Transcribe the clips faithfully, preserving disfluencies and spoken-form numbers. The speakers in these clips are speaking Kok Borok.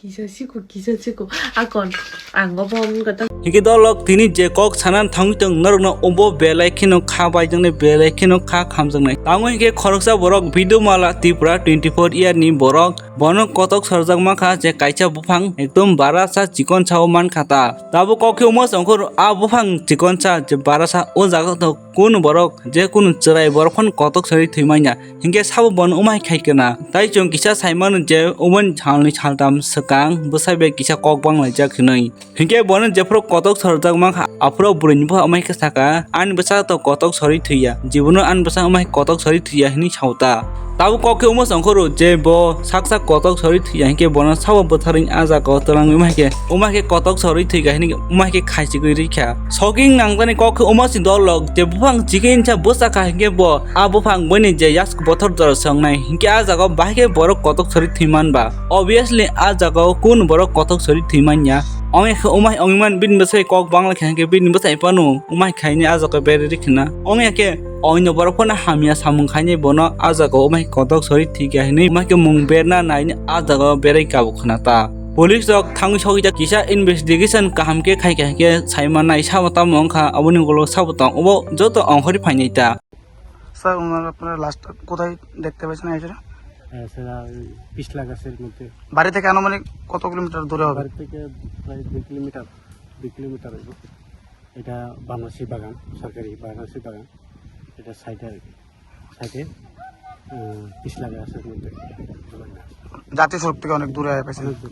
Kisa siko, kisa siko. Akon, ang obo wngkha ta. Hingke dolok tini je kok sanan thangwi tong norokno obo belai kheno kha baijaknai, belai kheno kha khamjaknai. Tamo hingke khoroksa borok Bidumala Tripura twenty four year ni borok, bono kotok sorjak mankha je kaisa buphang ekdom barasa chikon sao mankha ta. Tabuk kok khe omo songkhor a buphang chikon sa je barasa o jaga to kunu borok je kunu chwrai borok phano kotok sori thwi manya. Hinkhe sabo bono umai khai kana. Tai chwng kisa sai mano je uboni salni saltam swkang bwsai bai kisa kok banglaijak hinwi. Hinkhe bono jephuru kotok sorjak mankha, aphuru bwrwini bupha umai khe saka, "Ani bwsa to kotok sori thwiya, jibono ani bwsa umai kotok sori thwiya," hinwi sao ta. Tabuk kok khe omo songkhoro je bo sak sak kotok sori thwiya hinkhe bono sabo bwtharwi a jaga o twlangwi umai khe, umai khe kotok sori thwikha hinwi umai khe khaichigwi rikha. Soging nangjani kok khe omo si dolok je buphang chikhe insa bwsa kha hinkhe bo a buphang boni je yask bothor jora songnai hinkhe a jaga o bahai khe borok kotok sori thwi manba. Obviously a jaga o kun borok kotok sori thwi manya. Ongya khe umai ongman bini bwsai kok bangla khe hinkhe bini bwsai phano umai khaini a jaga o berwi rikha na. Ongya khe oino borok phano hamya samung khainai bono a jaga o umai kotok sori thwikha hinwi umai khe mung berna naini a jaga o berai kabo khna ta. Police rok thangwi sogwi jak kisa investigation kaham khe khai kha hinkhe sai mannai sabo tamo wngkha aboni ulo sabo tong obo joto ongkhorwi phainai ta. Sir, ওনার আপনারা last কোথায় দেখতে পেয়েছেন এসে? হ্যাঁ, সেটা ওই পিছলা গাছের মধ্যে। বাড়ি থেকে আনুমানিক কত কিলোমিটার দূরে হবে? বাড়ি থেকে প্রায় দুই কিলোমিটার, দুই কিলোমিটার হইব। এটা বানারসি বাগান, সরকারি বানারসি বাগান। এটা সাইডে আর কি। সাইডে, আহ, পিছলা গাছের মধ্যে। জাতীয় সড়ক থেকে অনেক দূরে হয়ে গেছে। অনেক দূর।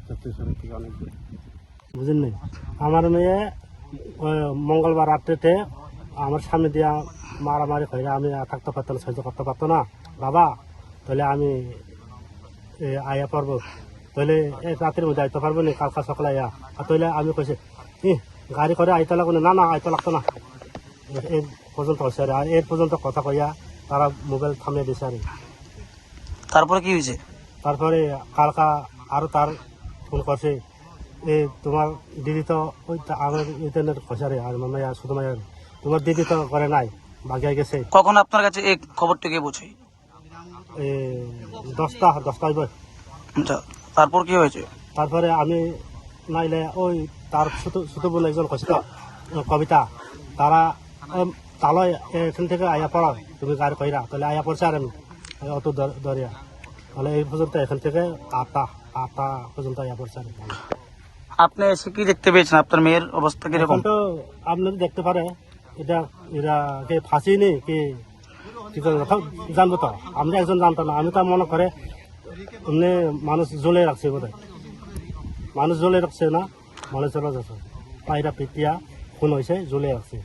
জাতীয় সড়ক থেকে অনেক দূরে। বুঝেন নাই? আমার মেয়ে, আহ, মঙ্গলবার রাত্রেতে আমার সামনে দিয়া মারামারি করে, আমি আর থাকতে পারতাম না, সহ্য করতে পারতো না। বাবা, তাহলে আমি, এ, আয়া পড়বো। তাহলে এক রাতের মধ্যে আইতে পারবো না, কালকা সকালে আয়া। আর তাহলে আমি কইছি, "ই, গাড়ি করে আইতে লাগবো না।" "না, না, আইতে লাগতো না।" এ, এ পর্যন্ত হচ্ছে, আর এর পর্যন্ত কথা কইয়া তারা মোবাইল থামিয়ে দিছে আর কি। তারপরে কি হয়েছে? তারপরে কালকা আরো তার ফোন করছে, "এ, তোমার দিদি তো ওই তা-, আমার ইন্টারনেট খসারে আর মামা আর শুধু মায়ের, তোমার দিদি তো করে নাই, বাগিয়ে গেছে।" কখন আপনার কাছে এই খবরটি গিয়ে পৌঁছায়? এ, দশটা, দশটা হইব। আচ্ছা, তারপর কি হয়েছে? তারপরে আমি নাইলে ওই তার ছোট, ছোট বোন একজন কইছিল, কবিতা, তারা, উম, তাহলে এখান থেকে আয়া পড়ো, তুমি গাড়ি কইরা, তাহলে আয়া পড়ছে আর আমি, অত দর-, দরিয়া। তাহলে এই পর্যন্ত এখান থেকে আটটা, আটটা পর্যন্ত আয়া পড়ছে আর আমি। আপনি এসে কি দেখতে পেয়েছেন? আপনার মেয়ের অবস্থা কিরকম? এখন তো আপনি দেখতে পারে, এটা, এরা কে ফাঁসি নেই কি, কি করে, তাও জানবো তো। আমরা একজন জানতাম না, আমি তো মনে করে এমনি মানুষ ঝুলিয়ে রাখছে বোধহয়, মানুষ ঝুলিয়ে রাখছে না, মানুষ চলে যাচ্ছে, পায়রা পিটিয়া খুন হয়েছে, ঝুলিয়ে রাখছে।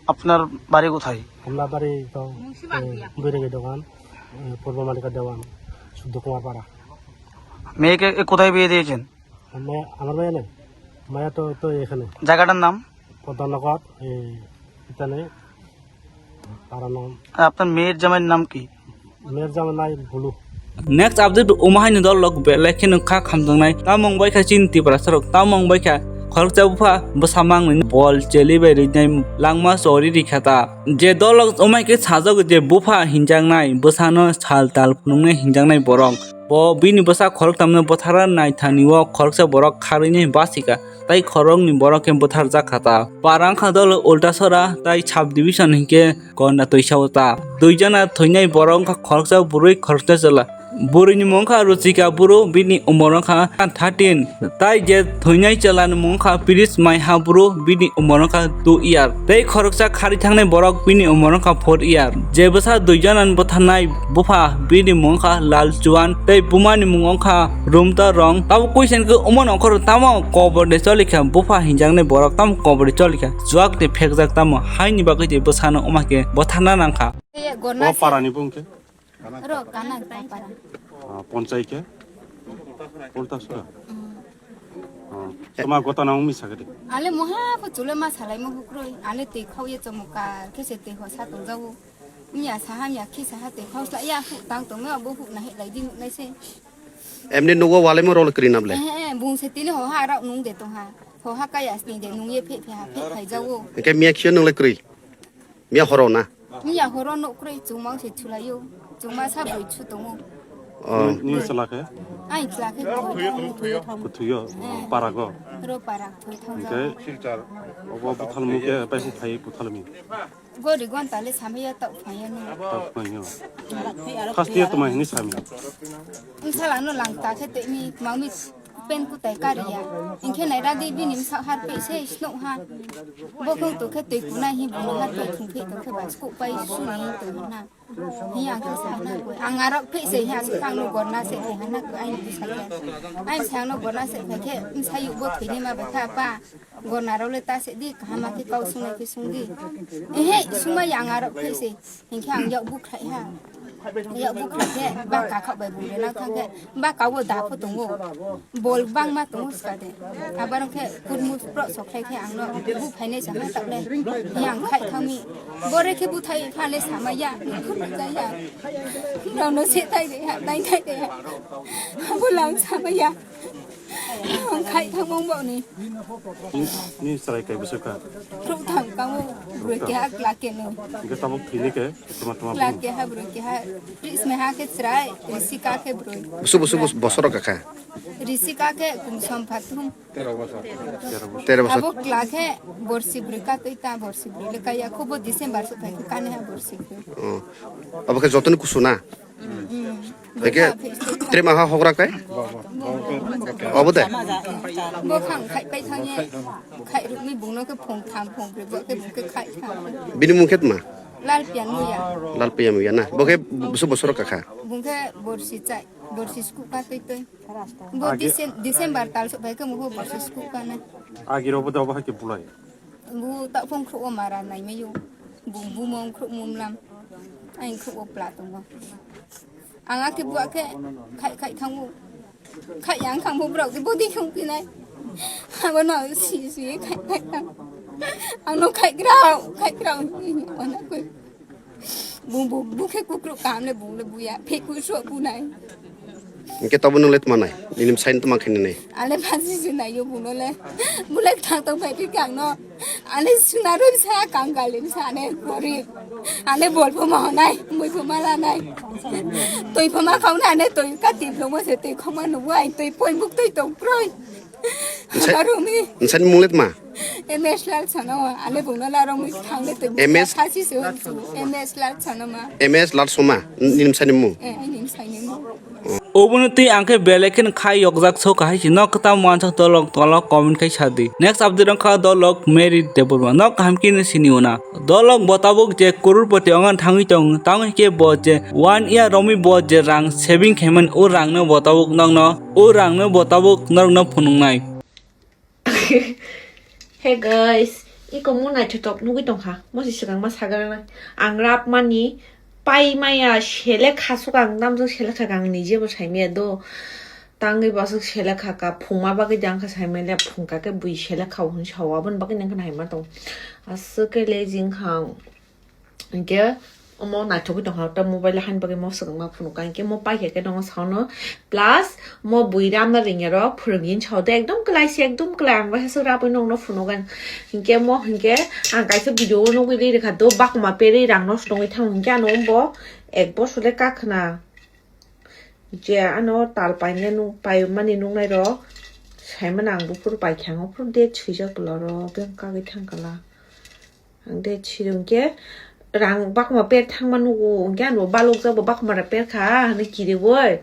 আপনার বাড়ি কোথায়? আমরা বাড়ি তো, এ, বৈরাগী দোকান, এ, পূর্ব মালিকা দেওয়ান, শুদ্ধ কুমার পাড়া। মেয়েকে এ কোথায় বিয়ে দিয়েছেন? আমার, আমার মেয়ে নেই, মায়া তো, তো এখানে। জায়গাটার নাম? পদ্মনগর, এ, এখানে, পাড়া নাম। আর আপনার মেয়ের জামাইয়ের নাম কি? মেয়ের জামাই নাই, ভুলু। Next update, omo haino dolok belai kheno kha khamjaknai. Tamo wng bai kha chini Tiprasa rok, tamo wng bai kha khoroksa bupha bwsa mangni bol cheli bai rinai langma chori rikha ta. Je dolok omo hai khe sajak je bupha hinjaknai, bwsano sal tal phunuknai hinjaknai borok. Bo bini bwsa khoroktamno bwthara naithani o khoroksa borok kharwini basika, tai khoroknwi borok khe bwtharjak kha ta. Para wngkha dol Ultasora tai sub division hinkhe Konda Toisao ta. Duijana thwinai borok wngkha khoroksa bwrwi khoroksa chwla. Bwrwini mung wngkha Ruchika Bru, bini umor wngkha thirteen. Tai je thwinai chwlani mung wngkha Piris Maiha Bru, bini umor wngkha two year. Tei khoroksa kharwi thangnai borok bini umor wngkha four year. Je bwsa duijonani bwtharnai bupha bini mung wngkha Lal Chuan tei bumani mung wngkha Rumta Rong. Tabuk question khe omo nongkhoro tamo kobor de cholikha bupha hinjaknai borok tamo kobor de cholikha juak de phekjak tamo haini bagwi de bwsano omo khe bwtharna nangkha. O parani bung khe? Oro Kanang Tapara. Ah, ponchai khe? Ultasora? Mm. Ah, toma gotana wngmi sakhe de? Ale moha pho chule ma salai mo hukroi. Ale tei khao ye chomokar khe se tei ho sa tong jao. Miya sa ha miya khi sa ha tei khao sla ya hu tang tong me abo hu na he lai di hu nai se. Emni nugo walai mo rol kri nam le? Eh, eh, bung se tini ho ha rao nung de tong ha. Ho ha kaya sni de nung ye phe phe ha phe khai jao. Ke miya khio nung le kri? Miya horo na? Miya horo nok kwrwi chwngma se chulaio. Chwngma sa bui chu tongo. Oh. Ni, ni chwla khe? Ai chwla khe kuthuyo thang. Kuthuyo, eh, parago? Ro para kuthuyo thang. Hwnkhe obo buthalmung khe pai phai buthalmi? Gori gonta le samaya tok phaiya no. Tok phaiya. First year tuma hini sami. Wng sala no langta khe tei mi mami pen kutai kariya. Hwnkhe naira di bini wngsa har pe se snok ha. Bo khe to khe tei kunai hi bo har pe thung phe to khe ba skok pai suni to na. Hi ang khe sa na ko. Ang arok phe se hi asuk ang no gorna se hi hana ko ai ni sa khe. Ai sa no gorna se khe wngsa yu bo thini ma ba kha pa. Gorna rok le ta se di kaham khe kau sungnai khe sung di. Ehe sungma yang arok phe se. Hwnkhe ang yak bukhrai ha. Yak bukhrai khe ba kakhak bai bung rena thang khe ba kawo da pho tongo. Bol bangma tongo ska de. Abar khe kurmu pro sokrai khe ang no bu phainai sa ha tak le. Yang khai thami. Bore khe buthai phale sama ya. Khurja ya. Rao no se thai de ha, dai thai de ha. Abo lang sama ya. Ang khai thangmung bo ni. Ni, ni chwrai kai bwswk kha? Khrup thang kamo broi keha kla keno. Hwnkhe tabuk thini khe tuma tuma kla bini? Keha broi keha. Tris meha khe chwrai, Risika khe broi. Busu busu bus bosoro kakha. Risika khe kumsom phathum. Tero bosor. Tero bosor. Abo kla khe borsi broi ka twi ta borsi broi le kaya khubo December so phai kane ha borsi broi. Oh. Abo khe jotoni kusu na? Hwnkhe trema ha hogra kai? Obo de? Bo khang khai pai thangye, khai rukni bungno khe phung tham phung bri bo khe bung khe khai thang. Bini mung khe tma? Lal Pian Muya. Lal Pian Muya na? Bo khe busu bosoro kakha? Bung khe borsi chai, borsi sku ka twi twi. Bo Decem-, December tal so bai khe mo borsi sku ka na. Agi ro bo da bo ha khe bulai. Bu ta phung khruo mara nai mayo. Bung bu mong khruo mum lam. Ai khruo pla tongo. Ang akhe buwa khe khai khai thango. Khai yang thang bo brok bo di khung pinai. Abo no si si khai khai thang. Ang no khai grao, khai grao. Ona koi. Bung bu bu khe kukru kam le bung le buya. Phe ku so bu nai. Hwnkhe tobo nung le tma nai? Nini bwsai no tma khe nai? Ale phansi se nai yo bung no le. Bung le thang tong phai khe ang no. Ane suna rw sa, kangal rw sa, ane gorib. Ane bol pho ma honai, mui pho ma lanai. Twi pho ma khauna, ane twi ka tip lo mo se twi khoma no wai, twi poi buk twi tong kroi. Nsa-, Arumi. Nsani mung le tma? M S Lal Sanoma, ane bung no la rong mui thang le twi M S? Khasi se hon su, M S Lal Sanoma. M S Lal Soma, nini bwsai ni mung? Eh, nini bwsai ni mung. Obono twi ang khe belai kheno khai yokjak so kahai se nok kwtal mansak dolok tolok comment khai sa di. Next update wngkha dolok Mary Debbarma nok kaham khe no sini ona. Dolok bo tabuk je crorepoti ongna thangwi tong tamo khe bo je one year romwi bo je rang saving khaimani o rang no bo tabuk nokno o rang no bo tabuk norokno phunuknai. Hey guys, iko mo naithotok nugwi tongkha. Mo se swkang ma sagra na. Ang rap mani pai maya selek khasuk ang damjak selek kha ang nije bo sai maya do. Tangwi basuk selek kha ka phungma bagwi dang kha sai maya le phungka ke bui selek kha hwn sawa aboni bagwi nang kha hai ma tong. Aswk ke le jing kha. Hwnkhe omo naithogwi tongkha, ta mobile hani bagwi mo swkang ma phunukha, hwnkhe mo paikha khe nongo saono, plus mo bui ramna ringya rok phwrwngwi saode, ekdom kwlai se, ekdom kwlai, ang bai se rabwi nongno phunukha, hwnkhe mo hwnkhe ang kaisa video o nugwi ri rwkha do, bakma perwi rang nosto wngwi thango, hwnkhe ano bo ek bosor le kakhwna je ano tal paine nuk-, paimani nuknai rok saimano, ang buphuru paikha, ang buphuru date swijak bwla rok, beng kagwi thangkhala. Ang de chirung khe rang bakma per thangma nugo, hwnkhe ano balok jabo bakma ra per kha hwnwi kiriwi.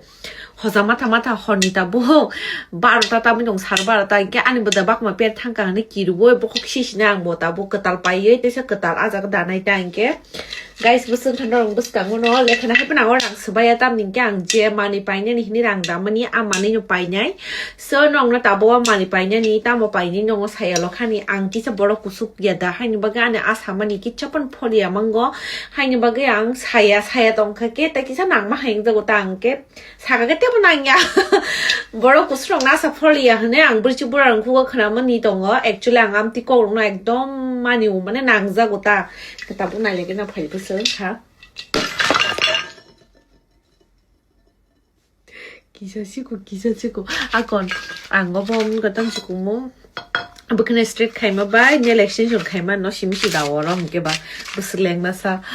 Hoja matha matha horni tabuk barota tamwi tong, sar barota, hwnkhe ani bo da bakma per thangkha hwnwi kiriwi bokhok sisina ang bo tabuk kwtal paiwi teisa kwtal ah jaga danai ta hwnkhe. Guys, bwswk thangno rang bwskango no lekhana hai phano rang swbaiya tamni hwnkhe ang je manwi painani hwnwi rang damani ah manwi no painai. So, nokno tabuk o manwi painani, tamo painani nokno saya lokhani, ang kisa borok kuchuk ya da, haini bagwi ani ah samani kisa phano pholiya mango, haini bagwi ang saya, saya tongkha khe, tei kisa nangma hai wngjago ta ang khe, saka khe teibo nangya. Borok kuchuk rokno asa pholiya hwnwi ang bwrwichuk bura rok khugo khwnamani tongo, actually ang amtwi kok rokno ekdom mani o mane nangjago ta, tabuk nailaikheno phai bwswk wngkha. Kisa siko, kisa siko. Akon, ang obo wngkha tang siko mo. Bwkhwna straight khaima bai nail extension khaima no simi si da oro hwnkhe ba bwswk lengma sa.